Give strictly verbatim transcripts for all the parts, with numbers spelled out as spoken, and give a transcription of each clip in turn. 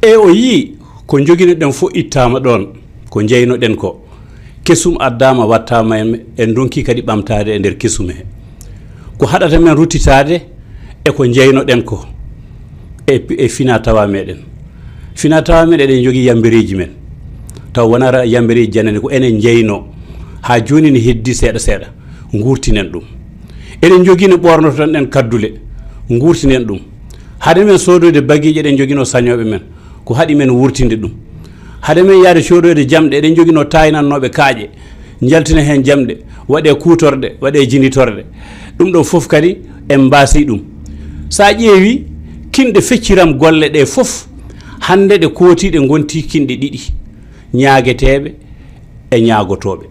E o yii ko njoginoɗen fof ittaama ɗoon, ko njeynoɗen ko. Kesum addaama, wattaama en, en ndonki kadi ɓamtaade e nder kesum he. Ko haɗata men ruttitaade e ko njeynoɗen ko e, e fina tawa meɗen. Fina tawa meɗen, eɗen njogii yambereeji men. Taw wonaa yambereeji janane, ko enen njeyno. Haa jooni ne heddi seeɗa seeɗa. Nguurtinen ɗum. Eɗen njogii no ɓoornotoɗen kaddule. Nguurtinen ɗum. Hade men soodoyde bagiije, eɗen njoginoo sañooɓe men. Ko haɗi men wurtinde ɗum. Hade men yahde soodoyde jamɗe, eɗen njoginoo taaynannooɓe kaaƴe. Njaltina heen jamɗe, waɗee kuutorɗe, waɗee jinnitorɗe. Ɗum ɗo fof kadi en mbaasii ɗum. So a ƴeewi kinɗe fecciram golle ɗe fof, hannde ɗe kootii ɗe ngontii kinɗe ɗiɗi, ñaageteeɓe e ñaagotooɓe.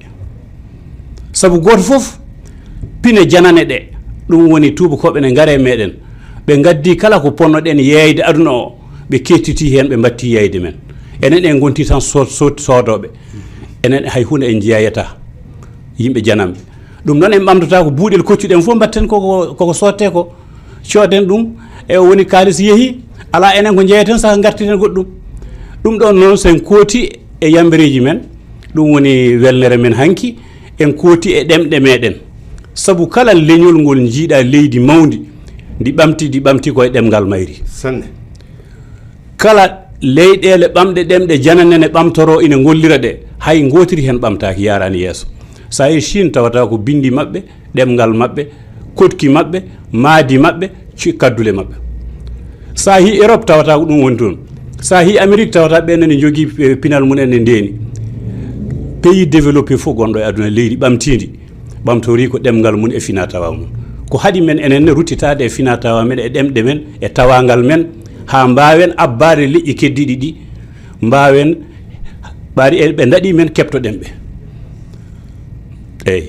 Sabu gooto fof, pine janane ɗe, ɗum woni tuubakooɓe ne ngare meɗen. Ɓe ngaddi kala ko ponnoɗen yeeyde aduna o, ɓe kettiti heen, ɓe mbatti yeeyde men. Enen en ngonti tan so-, so-, soodooɓe. Enen hay huunde en jeeyata yimɓe jananɓe. Ɗum noon en ɓamtata ko buuɗel koccuɗen fof mbatten koko, koko sootte ko. Cooden ɗum, e o woni kaalis yehi, alaa enen ko njeyaten saka ngartiten goɗɗum. Ɗum ɗoon noon, so en kooti e yambereeji men, ɗum woni welnere men hanki, en kooti e ɗemɗe meɗen. Sabu kala leñol ngol njiiɗa leydi mawndi, ndi ɓamti, ndi ɓamti ko e ɗemngal mayri. Sanne. Kala leyɗeele ɓamɗe ɗemɗe janane ne ɓamtoroo ina ngollira ɗe, hay ngootiri heen ɓamtaaki, yaaraani yeeso. So a yii Chine, tawata ko binndi maɓɓe, ɗemngal maɓɓe, koɗki maɓɓe, maadi maɓɓe, ci-, kaddule maɓɓe. So a yii Europe, tawata ko ɗum woni toon. So a yii Amérique, tawata ɓeen ne njogii, eh, pinal mum en ne ndeeni. Pays développé fof gonɗo e aduna, leydi ɓamtiindi, ɓamtorii ko ɗemngal mum e finaa tawaa mum. Ko haɗi men enen ne ruttitaade e finaa tawaa men, e ɗemɗe men, e tawaangal men, haa mbaawen abbaade leƴƴi keddiiɗi ɗi, mbaawen ɓaari e ɓe ndaɗii men, keɓtoɗen ɓe. Eey.